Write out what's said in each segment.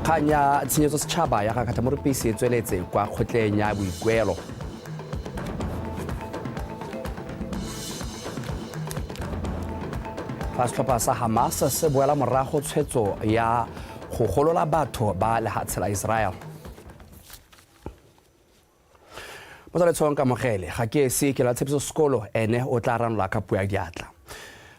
Kgang ya tshenyetso setšhaba ya ga Kgathamorupisi e tsweletse kwa kgotleng ya boikuelo. Fa setlhopha sa Hamas se boela morago tshwetso ya go golola batho ba lehatshe la Israel. Motsaletshong Kamogele ga ke ese ke la tshepiso sekolo ene o tla ranola ka puo ya diatla.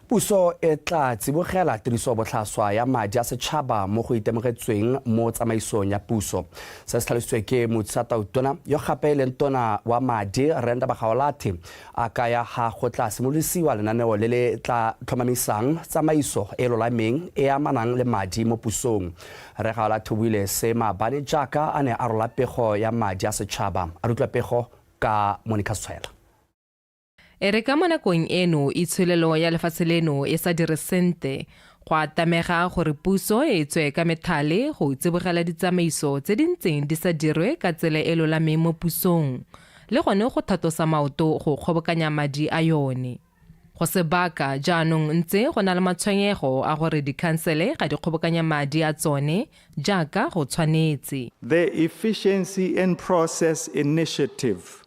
Puso e tla tsibogela tiriso botlhaswa ya madi a setšhaba mo go itemogetsweng mo tsamaisong ya puso. Se se tlhalositswe ke Motsatautona yo gape e leng tona wa madi Renda Bagaolathe a kaya ga go tla simolodisiwa lenaneo le le tla tlhomamisang tsamaiso e lolameng e amanang le madi mo pusong. Rre Gaolathe o buile se maabane jaaka a ne a rola pego ya madi a setšhaba. A re utlwa pego ka Monica Setshwaela. E re ka mo nakong eno itsholelo ya lefatshe leno e sa dire sente, go a tamega gore puso e tswe ka methale go tsibogela ditsamaiso tse di ntseng di sa dirwe ka tsela e lolameng mo pusong le gone go thatosa maoto go kgobokanya madi a yone. Go sebaka jaanong ntse go na le matshwenyego a gore dikhansele ga di kgobokanya madi a tsone jaaka go tshwanetse. The Efficiency in Process Initiative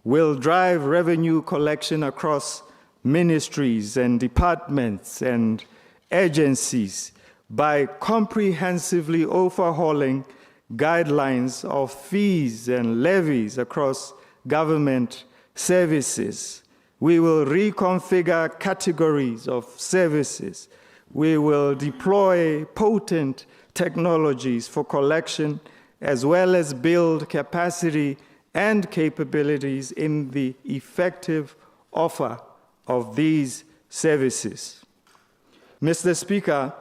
will drive revenue collection across ministries and departments and agencies by comprehensively overhauling guidelines of fees and levies across government services. We will reconfigure categories of services. We will deploy potent technologies for collection as well as build capacity and capabilities in the effective offer of these services. Mr. Speaker,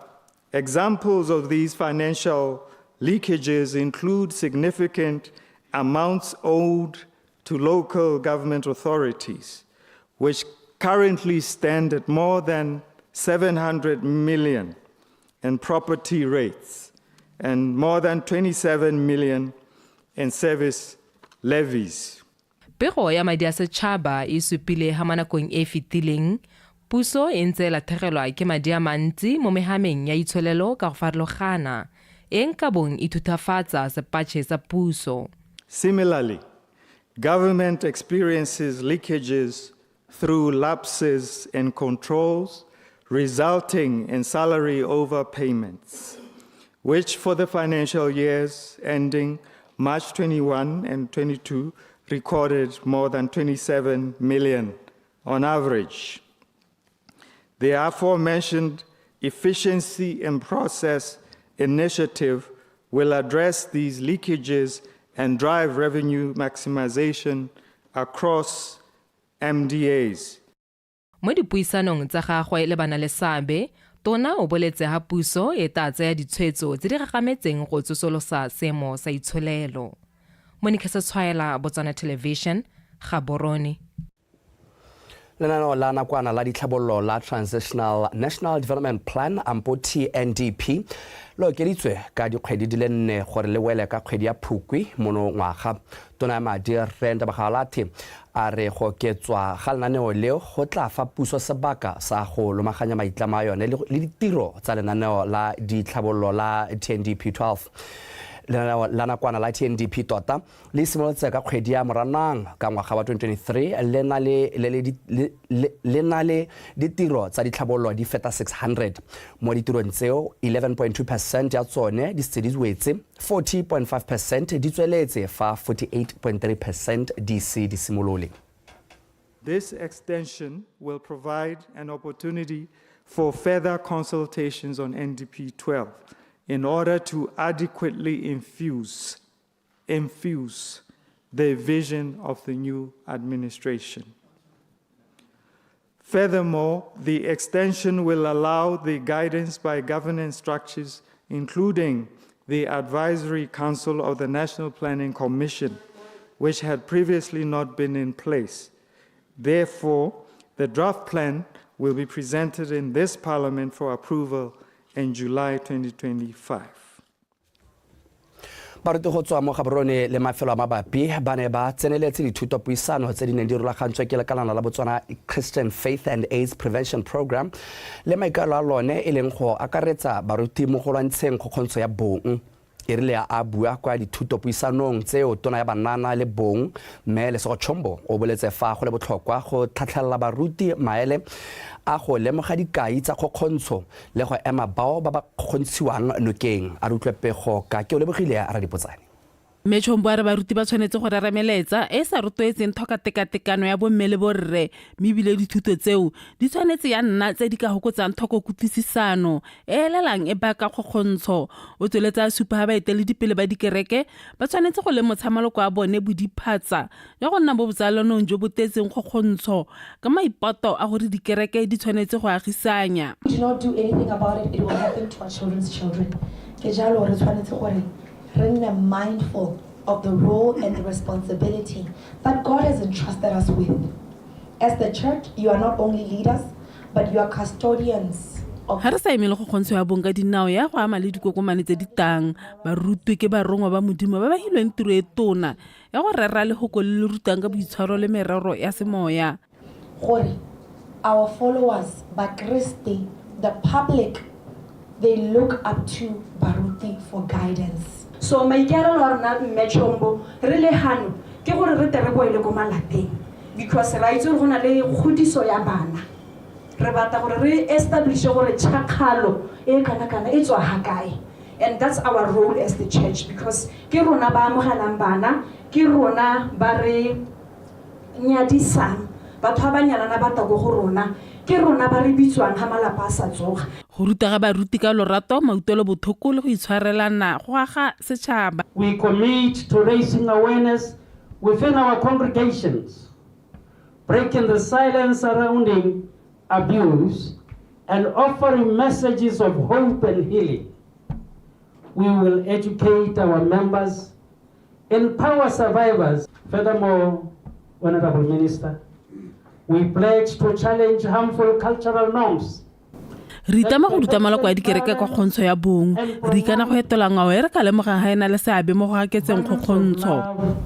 examples of these financial leakages include significant amounts owed to local government authorities, which currently stand at more than 700 million in property rates and more than 27 million in service levies. Pego ya madi a setšhaba e supile ha mo nakong e e fetileng puso e ntse e latlhegelwa ke madi a mantsi mo mehameng ya itsholelo ka go farologana e nkabong e thuthafatsa sepatšhe sa puso. Similarly, government experiences leakages through lapses in controls resulting in salary overpayments, which for the financial years ending March 21 and 22 recorded more than 27 million on average. The aforementioned efficiency and process initiative will address these leakages and drive revenue maximization across MDAs. Mo dipuisanong tsa gagwe le banaleseabe, Tona o boletse ha puso e tla tsaya ditshwetso tse di gagametseng go tsosolosa seemo sa itsholelo. Monica Setshwaela, Botswana Television, Gaborone. Lenaneo la nakwana la ditlhabololo la Transitional National Development Plan ampo TNDP le okeditswe ka dikgwedi di le nne gore le wele ka kgwedi ya Phukwi mono ngwaga. Tona ya madi Rre Ndabagalathe a re go oketswa ga lenaneo leo go tla fa puso sebaka sa go lomaganya maitlamo a yone le ditiro tsa lenaneo la ditlhabololo la TNDP 12. Lenaneo la nakwana la TNDP tota le simolotse ka kgwedi ya Moranang ka ngwaga wa 2023 le na le, le, le, le, le na le ditiro tsa ditlhabololo di feta 600. Mo ditirong tseo, 11.2 percent ya tsone di setse di wetse, 40.5 percent di tsweletse fa 48.3 percent di ise di simolole. This extension will provide an opportunity for further consultations on NDP 12 in order to adequately infuse, infuse the vision of the new administration. Furthermore, the extension will allow the guidance by governance structures, including the Advisory Council of the National Planning Commission, which had previously not been in place. Therefore, the draft plan will be presented in this Parliament for approval in July 2025. Baruti go tswa mo Gaborone le mafelo a mabapi ba ne ba tseneletse dithutopuisano tse di neng di rulagantswe ke lekalana la Botswana Christian Faith and AIDS Prevention Program le maikaelo a lone e leng go akaretsa baruti mo go lwantsheng kgokgontsho ya bong. E rile a bua kwa dithutopuisanong tseo, tona ya banana le bong, mme Lesego Chombo, o boletse fa go le botlhokwa go tlhatlhelela baruti maele a go lemoga dikai tsa kgokgontsho le go ema bao ba ba kgokgontshiwang nokeng. A re utlwe pego ka ke o lebogile Radipotsane. Mme Chombo a re baruti ba tshwanetse go rera melaetsa e e sa rotloetseng tlhoka tekatekano ya bomme le borre, mme ebile dithuto tseo di tshwanetse ya nna tse di ka hokotsang tlhoko kutlwisisano e elelang e baka kgokgontsho. O tsweletse a supa ha baeteledipele ba dikereke ba tshwanetse go lemotsha maloko a bone bodiphatsa jwa go nna mo botsalanong jo bo tletseng kgokgontsho ka maipato a gore dikereke di tshwanetse go agisanya. Do not do anything about it, it will happen to our children's children. Ke jalo re tshwanetse gore re nne mindful of the role and the responsibility that God has entrusted us with. As the church, you are not only leaders, but you are custodians of Ga re sa emele kgokgontsho ya bong ka dinao ya go ama le dikokomane tse di tang. Barutwi ke barongwa ba Modimo ba ba hilweng tiro e tona ya go rera lehoko le le rutang ka boitshwaro le merero ya semoya. Gore our followers, Bakreste, the public, they look up to baruti for guidance. So maikarelo a rona, Mme Chombo, re le hano ke gore re tle re boele ko malapeng, because ra itse gore go na le kgodiso ya bana. Re batla gore re establishe gore tšhakgalo e kana-kana e tswa ha kae, and that's our role as the church, because ke rona ba amogelang bana, ke rona ba re nyadisang batho ba ba nyalana ba tla ko go rona, ke rona ba re bitswang ga malapa a sa tsoga. Go ruta ga baruti ka lorato, mautlwelo botlhoko le go itshwarelana go aga setšhaba. We commit to raising awareness within our congregations, breaking the silence surrounding abuse, and offering messages of hope and healing. We will educate our members, empower survivors. Furthermore, Honorable Minister, we pledge to challenge harmful cultural norms. Re itlama go ruta maloko a dikereke ka kgontsho ya bong. Re ikana go etola ngwao e re ka lemogang ga e na le seabe mo go gaketseng kgokgontsho.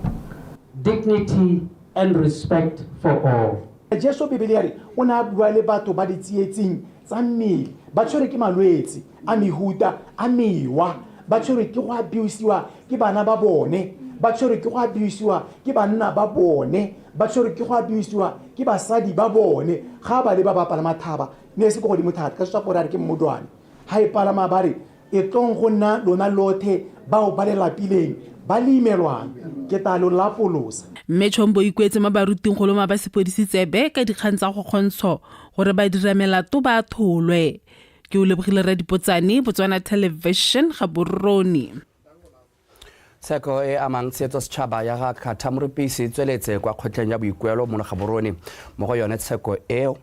Dignity and respect for all. Jesu, Bibele ya re, o ne a bua le batho ba ditsietsing tsa mmele, ba tshwerwe ke malwetse a mehuta a mewa, ba tshwerwe ke go abusiwa ke bana ba bone, ba tshwerwe ke go abusiwa ke banna ba bone, ba tshwerwe ke go abusiwa ke basadi ba bone. Ga ba le ba ba palama thaba, ne e se ko godimo thata, ka setswa gore a re ke mmodwane ga e palama, ba re, "E tlong go nna lona lothe bao ba le lapileng, ba le imelwang, ke tla lo lapolosa." Mme Chombo ikuetse mo baruting go loma ba sepodisi tsebe ka dikgang tsa kgokgontsho gore ba dira melato ba tholwe. Ke o lebogile Radipotsane, Botswana Television, Gaborone. Tsheko e amang tsheetso setšhaba ya ga Khatha Morupisi e tsweletse kwa kgotleng ya boikuelo mo Gaborone. Mo go yone tsheko eo,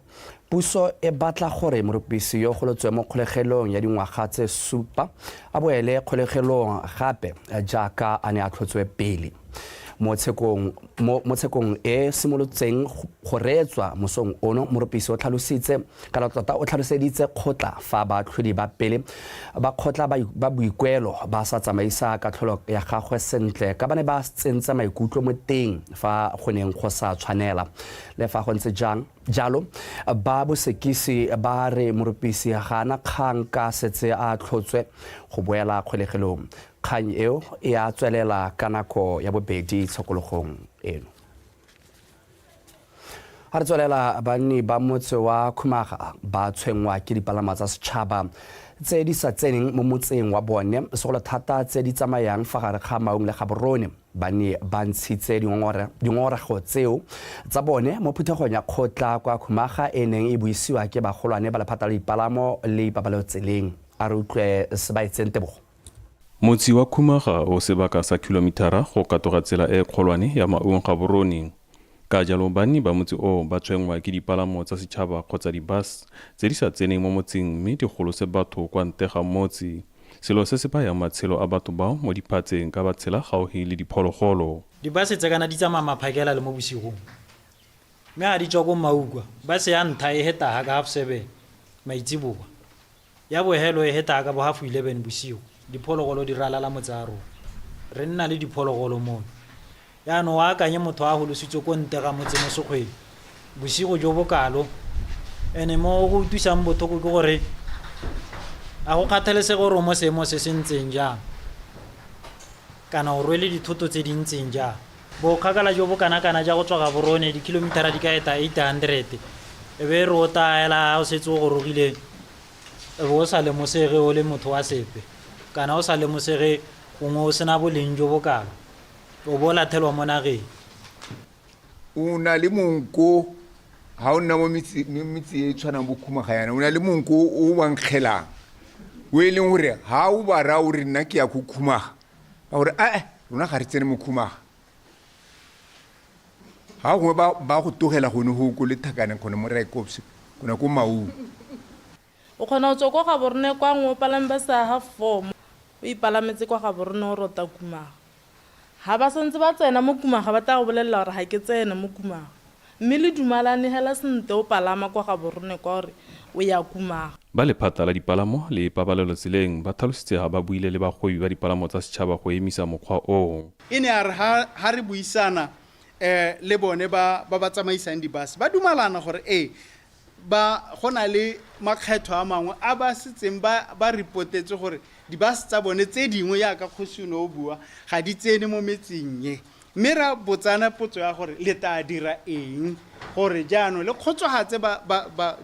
puso e batla gore Morupisi yo golotswe mo kgolegelong ya dingwaga tse 7 a boele kgolegelong gape jaaka a ne a tlhotswe pele. Mo tshekong e simolotseng go reetswa mosong ono, Morupisi o tlhalositse kana tota o tlhaloseditse kgotla fa baatlhodi ba pele ba kgotla ba boikuelo ba sa tsamaisa katlholo ya gagwe sentle, ka ba ne ba tsentse maikutlo mo teng fa go neng go sa tshwanela. Le fa go ntse jang jalo, ba bosekisi ba re Morupisi ga ana kgang ka setse a tlhotswe go boela kgolegelong. Kgang eo e a tswelela ka nako ya bobedi tshokologong eno. Ga re tswelela, banni ba motse wa Khumaga ba tshwenngwa ke dipalama tsa setšhaba tse di sa tseneng mo motseng wa bone, segolo thata tse di tsamayang fa gare ga Maung le Gaborone. Banni ba ntshitse dingongorego tseo tsa bone mo phuthegong ya kgotla kwa Khumaga e neng e buisiwa ke bagolwane ba lephata la dipalamo le ipabalelo tseleng. A re utlwe se ba etseng tebogo. Motse wa Khumaga o sebaka sa kilomithara go katoga tsela e kgolwane ya Maung Gaborone. Ka jalo banni ba motse oo ba tshwenngwa ke dipalamo tsa setšhaba kgotsa di-bus tse di sa tseneng mo motseng mme di golose batho kwa ntle ga motse. Selo se se bayang matshelo a batho bao mo diphatseng ka ba tshela gaufi le diphologolo. Dibase tse kana di tsamaya maphakela le mo bosigong, mme ga di tswa ko Maukwa, base ya ntlha e heta ka 7:30 maitseboa, ya bohelo e heta ka bo 11:30 bosigo. Diphologolo di ralala motse a rona, re nna le diphologolo mono. Yaanong o akanye motho a golositswe ko ntle ga motse mo sekgweng bosigo jo bokalo. Ene mo go utlwisang botlhoko ke gore a go kgathalesege gore o mo seemo se se ntseng jang. Kana o rwele dithoto tse di ntseng jang. Bokgakala jo bo kana-kana ja go tswa Gaborone, dikhilomithara di ka eta 800, e be e re o taya hela ha o setse o gorogile e be o sa lemosege o le motho wa sepe, kana o sa lemosege gongwe o sena boleng jo bo kalo, o bo o lathelwa mo nageng. O na le monko ga o nna mo metse e tshwanang bo Khumaga yana, o na le monko o ba nkgelang, o e leng gore ga o ba raya o re nna ke ya ko Khumaga, ba gore ae rona ga re tsene mo Khumaga. Ga gongwe ba go togela gone go ko Lethakane gone mo Raikops gone ko Maung. O kgona go tswa kwa Gaborone kwa nngwe o palame ba sa half four o ipalametse kwa Gaborone o rota Khumaga. Ga ba santse ba tsena mo Kumaga ba tla go bolelela gore ga ke tsene mo Kumaga. Mme le dumalane hela sente o palama kwa Gaborone kwa gore o ya Kumaga. Ba lephata la dipalamo le pabalelo tseleng ba tlhalositse ha ba buile le bagwebi ba dipalamo tsa setšhaba go emisa mokgwa o. E ne ya re ha re buisana le bone ba ba tsamaisang di-bus ba dumalana gore ee ba go na le makgetho a mangwe a ba setseng ba ba ripotetse gore di-bus tsa bone tse dingwe jaaka kgosi o ne o bua ga di tsene mo metseng e. Mme ra botsana potso ya gore le tla dira eng gore jaanong le kgotsofatse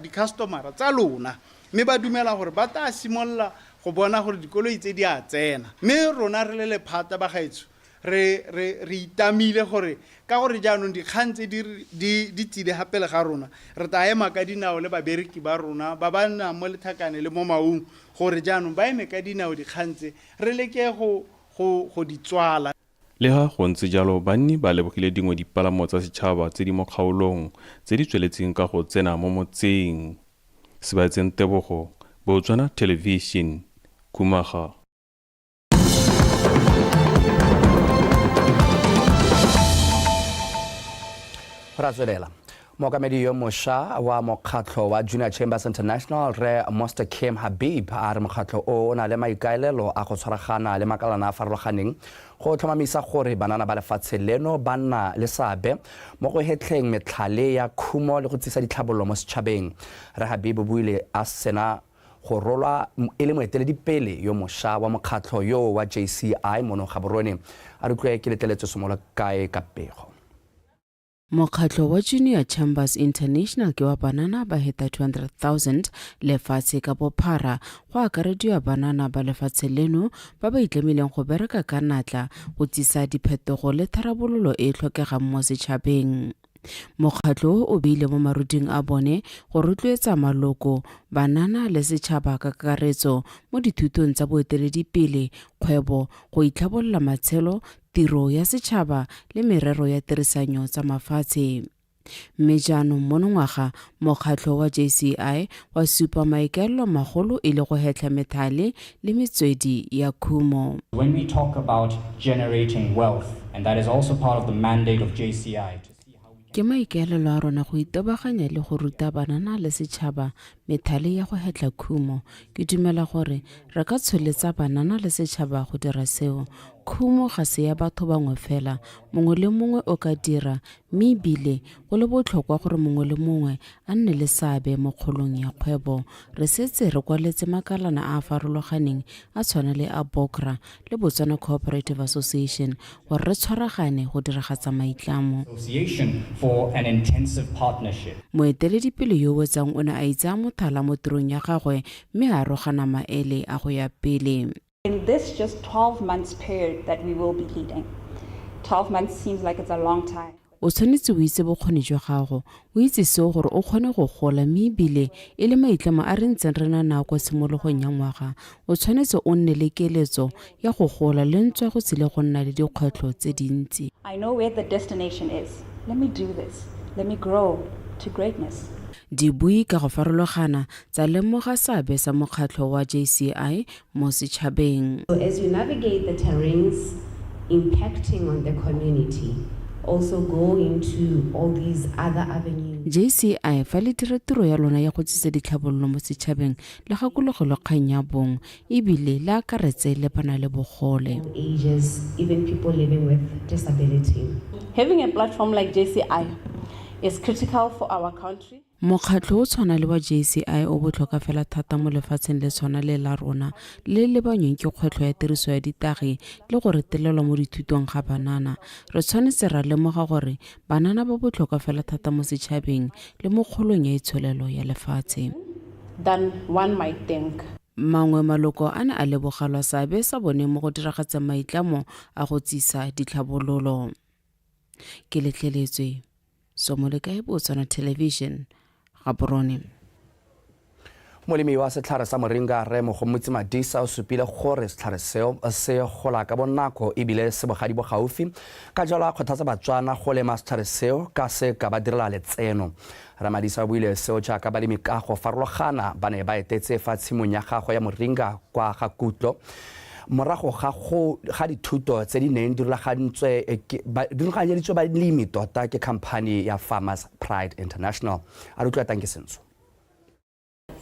di-customer-a tsa lona, mme ba dumela gore ba tla simolola go bona gore dikoloi tse di a tsena. Mme rona re le lephata bagaetsho re re re itamile gore ka gore jaanong dikgang tse di di di tsile ga pele ga rona, re tla ema ka dinao le babereki ba rona ba ba nnang mo Lethakane le mo Maung gore jaanong ba eme ka dinao dikgang tse re leke go go go di tswala. Le ha go ntse jalo, banni ba lebogile dingwe dipalamo tsa setšhaba tse di mo kgaolong tse di tsweletseng ka go tsena mo motseng. Sebaetseng Tebogo, Botswana Television, Khumaga. Ra tswelela. Mookamedi yo mošwa wa mokgatlho wa Junior Chambers International Rre Mostakim Habib a re mokgatlho o o na le maikaelelo a go tshwaragana le makalana a farologaneng go tlhomamisa gore banana ba lefatshe leno ba nna le seabe mo go hetlheng metlhale ya khumo le go tsisa ditlhabololo mo setšhabeng. Rre Habib o buile a sena go rolwa e le moeteledipele yo mošwa wa mokgatlho yo wa JCI mono Gaborone. A re utlwe ke letleletswe Somolokae ka pego. Mokgatlho wa Junior Chambers International ke wa banana ba heta 200,000 lefatshe ka bophara, go akarediwa banana ba lefatshe leno ba ba itlamileng go bereka ka natla go tsisa diphetogo le tharabololo e e tlhokegang mo setšhabeng. Mokgatlho o beile mo maruding a bone go rotloetsa maloko, banana le setšhaba ka kakaretso mo dithutong tsa boeteledipele, kgwebo, go itlhabolola matshelo, tiro ya setšhaba le merero ya tirisanyo tsa mafatshe. Mme jaanong monongwaga mokgatlho wa JCI wa supa maikaelelo magolo e le go hetlha methale le metswedi ya khumo. When we talk about generating wealth, and that is also part of the mandate of JCI, to see how we Ke maikaelelo a rona go itebaganya le go ruta banana le setšhaba methale ya go hetla khumo. Ke dumela gore re ka tsholetsa banana le setšhaba go dira seo. Khumo ga se ya batho bangwe fela, mongwe le mongwe o ka dira mme ebile go le botlhokwa gore mongwe le mongwe a nne le seabe mo kgolong ya kgwebo. Re setse re kwaletse makalana a a farologaneng a tshwana le a BOCRA le Botswana Cooperative Association gore re tshwaragane go diragatsa maitlamo. Association for an intensive partnership. Moeteledipele yo o wetsang o ne a itsaya mothala mo tirong ya gagwe mme a arogana maele a go ya pele. In this just 12 months period that we will be leading. 12 months seems like it's a long time. O tshwanetse o itse bokgoni jwa gago, o itse seo gore o kgone go gola mme ebile e le maitlamo a re ntseng re na nao kwa tshimologong ya ngwaga. O tshwanetse o nne le keletso ya go gola le ntswa go tsile go nna le dikgwetlho tse dintsi. I know where the destination is. Let me do this. Let me grow to greatness. Dibui ka go farologana tsa lemoga seabe sa mokgatlho wa JCI mo setšhabeng. So as you navigate the terrains impacting on the community, also go into all these other avenues. JCI, fa le dira tiro ya lona ya go tsisa ditlhabololo mo setšhabeng, le gakologelwe kgang ya bong e bile le akaretse le ba na le bogole. All ages, even people living with disability. Having a platform like JCI is critical for our country. Mokgatlho o tshwana le wa JCI o botlhokwa fela thata mo lefatsheng le tshwana le la rona le le lebanyweng ke kgwetlho ya tiriso ya ditagi le go retelelwa mo dithutong ga banana. Re tshwanetse ra lemoga gore banana ba botlhokwa fela thata mo setšhabeng le mo kgolong ya itsholelo ya lefatshe. Than one might think. Mangwe maloko a ne a lebogelwa seabe sa bone mo go diragatseng maitlamo a go tsisa ditlhabololo. Ke letleletswe. Somolekae Botswana Television, Gaborone. Molemi wa setlhare sa moringa Rre Mogomotsi Madisa o supile gore setlhare seo se gola ka bonako ebile se bogadi bo gaufi, ka jalo a kgothatsa Batswana go lema setlhare seo ka se ka ba direla letseno. Rre Madisa o buile seo jaaka balemi ka go farologana ba ne ba etetse fa tshimong ya gagwe ya moringa kwa ga Kutlo morago ga go ga dithuto tse di neng di rulagantswe di rulaganyeditswe balemi tota ke khamphani ya Farmers Pride International. A re utlwa Tanki Sentsho.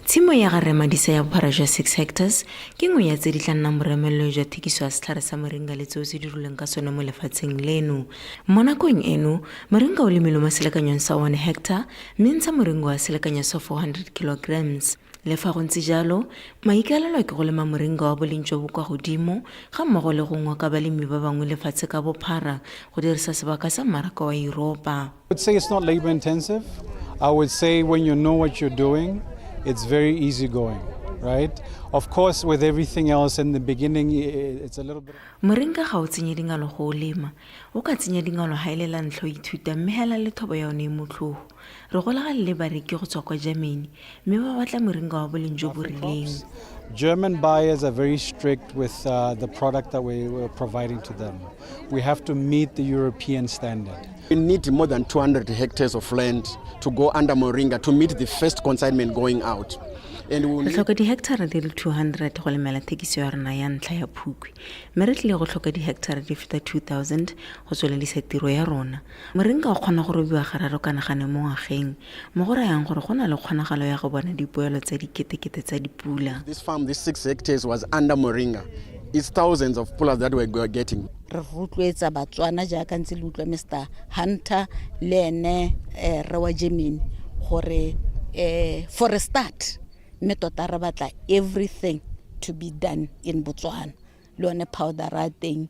Tshimo ya ga Rre Madisa ya bophara jwa 6 hectares ke nngwe ya tse di tla nnang boremelelo jwa thekiso ya setlhare sa moringa le tseo se dirilweng ka sone mo lefatsheng leno. Mo nakong eno, moringa o lemilwe mo selekanyong sa 1 hectare mme ntsha moringa wa selekanyo sa 400 kilograms. Le fa go ntse jalo, maikaelelo ke go lema moringa wa boleng jo bo kwa godimo ga mmogo le go ngoka balemi ba bangwe lefatshe ka bophara go dirisa sebaka sa mmaraka wa Yuropa. I would say it's not labor intensive. I would say when you know what you're doing, it's very easy going, right? Of course, with everything else in the beginning, it's a little bit. Moringa ga o tsenye dingalo go o lema. O ka tsenya dingalo ha e le la ntlha o ithuta mme hela le thobo ya one e motlhogo. Re golagane le bareki go tswa kwa Germany mme ba batla moringa wa boleng jo bo rileng. German buyers are very strict with the product that we were providing to them. We have to meet the European standard. We need more than 200 hectares of land to go under Moringa to meet the first consignment going out. Re tlhoka dihekthara di le 200 go lemela thekiso ya rona ya ntlha ya Phukwi, mme re tlile go tlhoka dihekthara di feta 2000 go tsweledisa tiro ya rona. Moringa o kgona go robiwa gararo kana gane mo ngwageng, mo go rayang gore go na le kgonagalo ya go bona dipoelo tsa diketekete tsa dipula. This farm, this 6 hectares was under Moringa. It's thousands of pulas that we were getting. Re rotloetsa Batswana jaaka ntse le utlwa Mr Hunter le ene rre wa Germany gore for a start mme tota re batla everything to be done in Botswana, le yone powder ya teng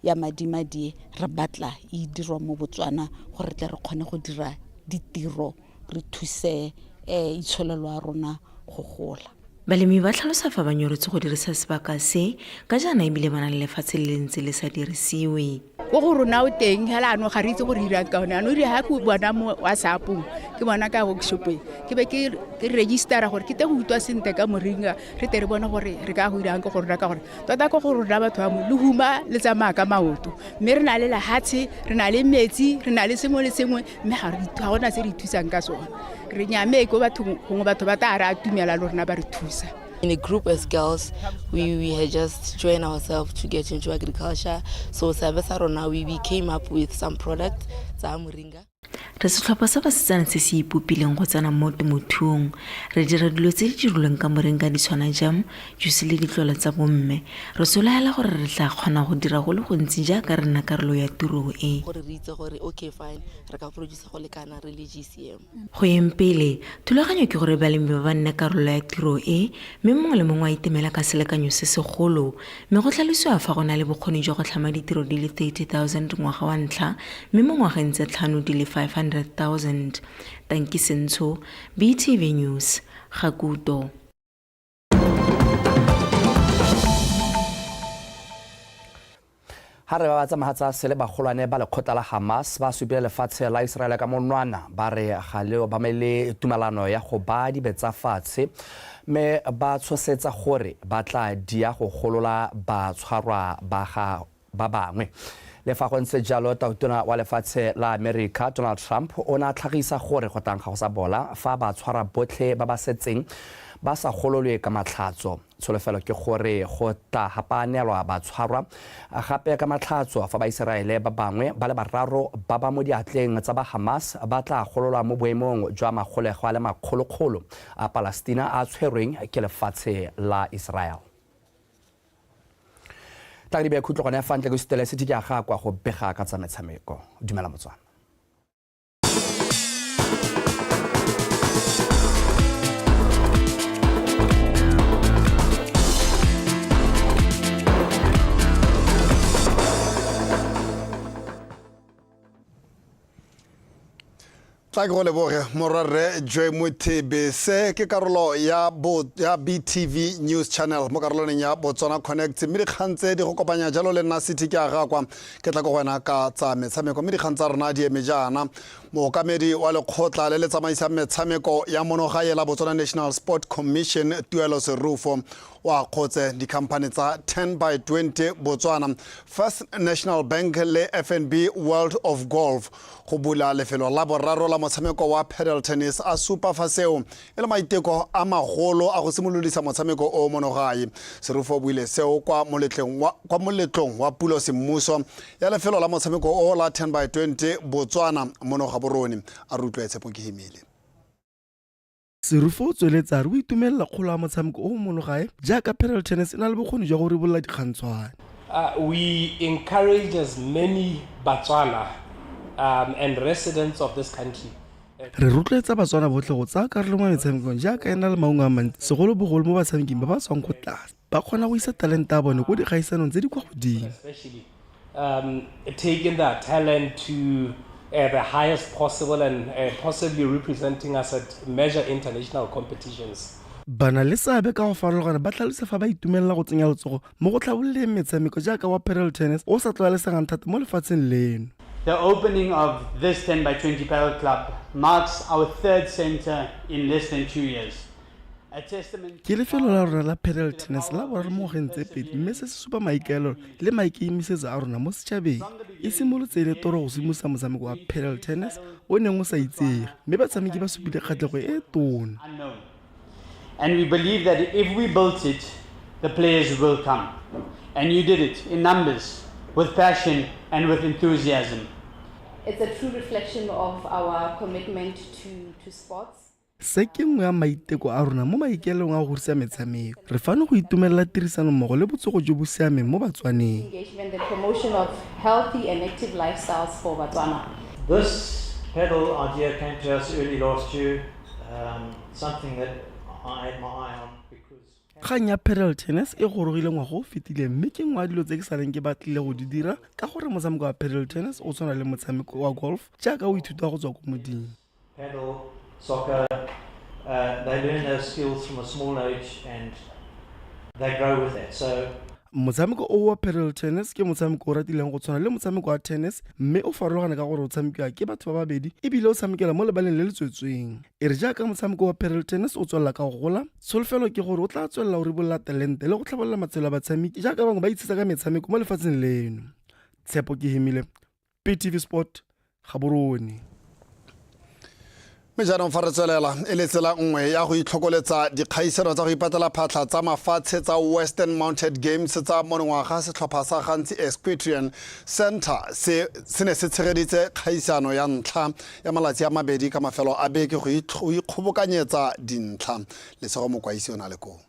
ya madimadie re batla e dirwa mo Botswana gore tle re kgone go dira ditiro re thuse itsholelo ya rona go gola. Balemi ba tlhalosa fa ba nyoretse go dirisa sebaka se ka jaana ebile ba na le lefatshe le le ntse le sa dirisiwe. Ko go rona o teng hela ano ga re itse gore irang ka one, ano ire ha ke bona mo WhatsApp-ong, ke bona ka workshop e, ke be ke registera gore ke te go utlwa sentle ka moringa, re tle re bone gore re ka go irang ka go rona, ka gore tota ko go rona batho ba mo lehuma le tsamaya ka maoto, mme re na le lehatshe, re na le metsi, re na le sengwe le sengwe, mme ga gona se re ithusang ka sone. Re nyame ko bathong, gongwe batho ba tla re atumela le rona ba re thusa. In a group as girls, we had just joined ourselves to get into agriculture. So seabe sa rona, we came up with some product tsa moringa. Re setlhopha sa basetsana se se ipopileng go tsena mo temothuong. Re dira dilo tse di dirilweng ka moringa di tshwana jam, juice le ditlolo tsa bomme. Re solofela gore re tla kgona go dira go le gontsi jaaka re nna karolo ya tiro e. Gore re itse gore okay fine, re ka produce go lekana re le GCM. Go yeng pele, thulaganyo ke gore balemi ba ba nne karolo ya tiro e, mme mongwe le mongwe a itemela ka selekanyo se segolo. Mme go tlhalosiwa fa go na le bokgoni jwa go tlhama ditiro di le 30,000 ngwaga wa ntlha, mme mo ngwageng tse tlhano di le 500,000. Tanki Sentsho, BTV News, Gakuto. Ha re ba batsa mahatsa sele bagolwane ba lekgotla la Hamas ba supile lefatshe la Israele ka monwana, ba re ga le obamele tumelano ya go ba dibetsa fatshe, mme ba tshosetsa gore ba tla dia go golola batshwarwa ba ga ba bangwe. Le fa go ntse jalo, tautona wa lefatshe la America Donald Trump o ne a tlhagisa gore go tlang ga go sa bola fa ba tshwara botlhe ba ba setseng ba sa gololwe ka matlhatso. Tsholofelo ke gore go tla hapanelwa batshwarwa gape ka matlhatso fa Baiseraele ba bangwe ba le bararo ba ba mo diatleng tsa ba Hamas ba tla gololwa mo boemong jwa magolego a le makgolokgolo a Palestina a tshwerweng ke lefatshe la Israel. Tla re di beye khutlo gone fa ntle ke sutele se ke a ga kwa go bega ka tsa metshameko. Dumela Motswana. Tla ke go leboge morwarre Joy Mothebe. Se ke karolo ya, bo, ya BTV News Channel mo karolwaneng ya Botswana Connect, mme dikgang tse di go kopanya jalo le nna City ke a gakwa ke tla ko go wena ka tsa metshameko. Mme dikgang tsa rona di eme jaana. Mookamedi wa lekgotla le le tsamaisang metshameko ya monogae la Botswana National Sport Commission Tuelo Serufo o akgotse dikhamphane tsa 10 by 20 Botswana, First National Bank le FNB World of Golf go bula lefelo la boraro la motshameko wa paddle tennis, a supa fa seo e le maiteko a magolo a go simolodisa motshameko o mono gae. Serufo o buile seo kwa moletlong wa pulo semmuso ya lefelo la motshameko o la 10 by 20 Botswana mono Gaborone. A re utlwe Tshepo Kehimile. Serufo o tsweletse a re o itumelela kgolo ya motshameko o o mono gae jaaka paddle tennis e na le bokgoni jwa go ribolola dikgantshwane. We encourage as many Batswana and residents of this country. Re rotloetsa Batswana botlhe go tsaya karolo mo metshamekong jaaka e na le maungo a mantsi, segolobogolo mo batshameking ba ba tswang ko tlase. Ba kgona go isa talente ya bone ko dikgaisanong tse di kwa godimo. Taking their talent to the highest possible and possibly representing us at major international competitions. Bana le seabe ka go farologana ba tlhalosa fa ba itumelela go tsenya letsogo mo go tlhabololeng metshameko jaaka wa paddle tennis o sa tlwaelesegang thata mo lefatsheng leno. The opening of this 10 by 20 paddle club marks our third center in less than 2 years. Ke lefelo la rona la paddle tennis la boraro mo ngwageng tse pedi, mme se se supa maikaelelo le maikemisetso a rona mo setšhabeng. E simolotse e le toro go simolosa motshameko wa paddle tennis o neng o sa itsege, mme batshameki ba supile kgatlhego e tona. And we believe that if we built it, the players will come. And you did it in numbers, with passion and with enthusiasm. It's a true reflection of our commitment to sports. Se ke nngwe ya maiteko a rona mo maikaelelong a go godisa metshameko. Re fano go itumelela tirisanommogo le botsogo jo bo siameng mo Batswaneng. Engagement and promotion of healthy and active lifestyles for Batswana. This paddle idea came to us early last year, something that I had my eye on because Kgang ya paddle tennis e gorogile ngwaga o fetileng, mme ke nngwe ya dilo tse ke saleng ke batlile go di dira ka gore motshameko wa paddle tennis o tshwana le motshameko wa golf jaaka o ithuta go tswa ko moding. Paddle, soccer, they learn those skills from a small age and they grow with that. So Motshameko o wa paddle tennis ke motshameko o ratileng go tshwana le motshameko wa tennis, mme o farologana ka gore o tshamekiwa ke batho ba babedi ebile o tshamekela mo lebaleng le le tswetsweng. E re jaaka motshameko wa paddle tennis o tswelela ka go gola, tsholofelo ke gore o tla tswelela o ribolola talente le go tlhabolola matshelo a batshameki jaaka bangwe ba itshetsa ka metshameko mo lefatsheng leno. Tshepo Kehimile, BTV Sport, Gaborone. Mme jaanong fa re tswelela e le tsela nngwe ya go itlhokoletsa dikgaisano tsa go ipatela phatlha tsa mafatshe tsa Western Mounted Games tsa monongwaga, setlhopha sa Gantsi Equestrian Center se se ne se tshegeditse kgaisano ya ntlha ya malatsi a mabedi ka mafelo a beke go ikgobokanyetsa dintlha. Lesego Mokwaisi o na le koo.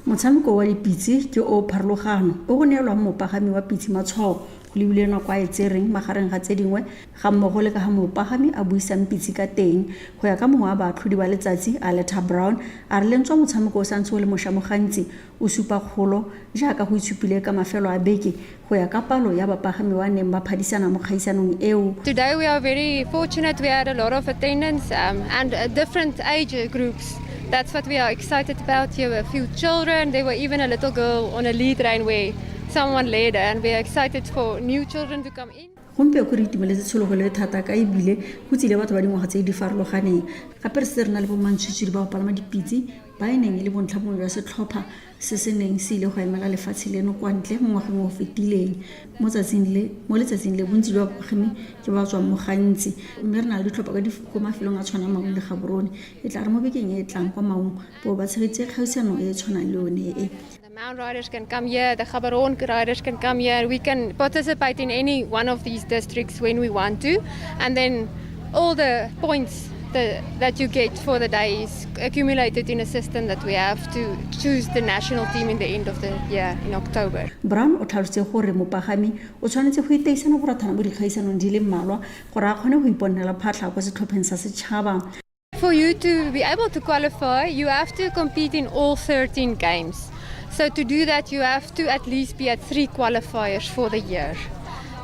Motshameko wa dipitse ke o o pharologano o go neelwang mopagami wa pitse matshwao go lebilwe nako a e tsereng magareng ga tse dingwe ga mmogo le ka ga mopagami a buisang pitse ka teng. Go ya ka mongwe wa baatlhodi ba letsatsi, Aletta Brown, a re le ntswa motshameko o santse o le mosha mo gantsi o supa kgolo jaaka go itshupile ka mafelo a beke go ya ka palo ya bapagami ba neng ba phadisana mo kgaisanong eo. Today we are very fortunate, we had a lot of attendance and different age groups. That's what we are excited about here. A few children, there were even a little girl on a lead rein where someone led her, and we are excited for new children to come in. Gompieko re itumeletse tshologelo e thata ka ebile go tsile batho ba dingwaga tse di farologaneng. Gape re setse re na le bomantshwitswidi ba go palama dipitse ba e neng e le bontlha bongwe jwa setlhopha se se neng se ile go emela lefatshe leno kwa ntle mo ngwageng o fetileng. Mo tsatsing le, mo letsatsing le bontsi jwa bapagami ke ba tswang mo gantsi, mme re na le ditlhopha ka ko mafelong a tshwanang Maung le Gaborone. E tla re mo bekeng e e tlang kwa Maung bo ba tshegeditse kgaisano e e tshwanang le yone e. The Maun riders can come here, the Gaborone riders can come here. We can participate in any one of these districts when we want to, and then all the points that you get for the day is accumulated in a system that we have to choose the national team in the end of the year in October. Brown o tlhalositse gore mopagami o tshwanetse go iteisana borathana mo dikgaisanong di le mmalwa gore a kgone go iponela phatlha kwa setlhopheng sa setšhaba. For you to be able to qualify, you have to compete in all 13 games. So to do that, you have to at least be at 3 qualifiers for the year.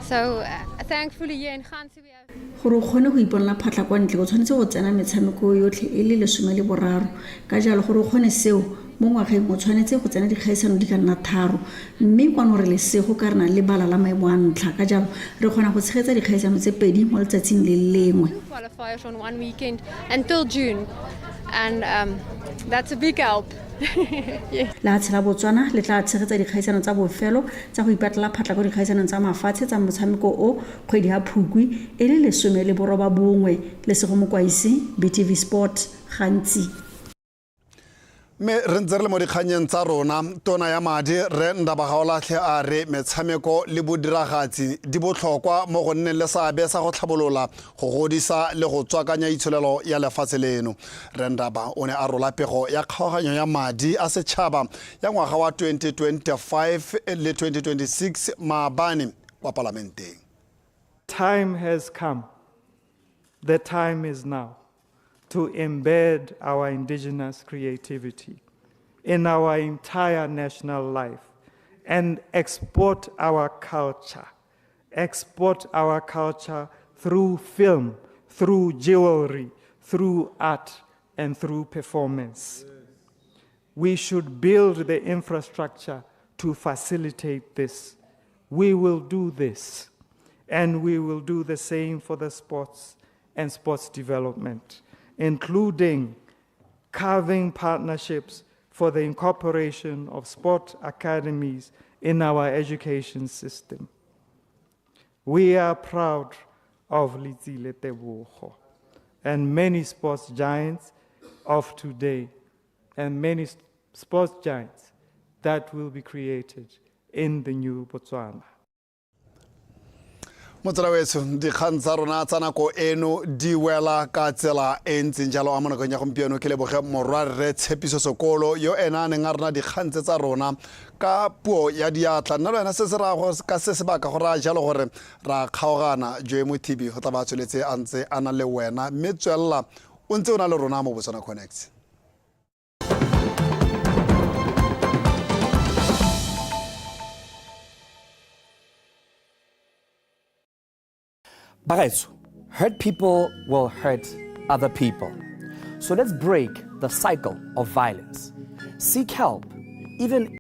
So Thankfully here in Ghanzi we have Gore o kgone go iponela phatlha kwa ntle o tshwanetse go tsena metshameko yotlhe e le 13. Ka jalo gore o kgone seo mo ngwageng o tshwanetse go tsena dikgaisano di ka nna tharo. Mme kwano re lesego ka re na le lebala la maemo a ntlha ka jalo re kgona go tshegetsa dikgaisano tse pedi mo letsatsing le le lengwe. qualifiers on one weekend until June and um, that's a big help. yes. Lehatshe la Botswana le tla tshegetsa dikgaisano tsa bofelo tsa go ipatlela phatla kwa dikgaisanong tsa mafatshe tsa motshameko o kgwedi ya Phukwi e le 19. Lesego Mokwaisi, BTV Sport, Gantsi. Mme re ntse re le mo dikgannyeng tsa rona, tona ya madi Rre Ndaba Gaolatlhe a re metshameko le bodiragatsi di botlhokwa mo go nneng le seabe sa go tlhabolola, go godisa le go tswakanya itsholelo ya lefatshe leno. Rre Ndaba o ne a rola pego ya kgaoganyo ya madi a setšhaba ya ngwaga wa 2025 le 2026 maabane kwa palamenteng. Time has come. The time is now to embed our indigenous creativity in our entire national life and export our culture. Export our culture through film, through jewelry, through art, and through performance. We should build the infrastructure to facilitate this. We will do this, and we will do the same for the sports and sports development, including carving partnerships for the incorporation of sport academies in our education system. We are proud of Letsile Tebogo and many sports giants of today and many sports giants that will be created in the new Botswana. Motsela wetsho, dikgang tsa rona tsa nako eno di wela ka tsela e ntseng jalo. A mo nakong ya gompieno ke leboge morwarre Tshepiso Sekolo yo ena a neng a rona dikgang tse tsa rona ka puo ya diatla. Nna le wena se se raya ka se sebaka go raya jalo gore ra kgaogana. Joe Mothibi go tla ba tsweletse a ntse a na le wena, mme tswelela o ntse o na le rona mo Botswana Connect. Bagaetsho, hurt people will hurt other people. So let's break the cycle of violence. Seek help, even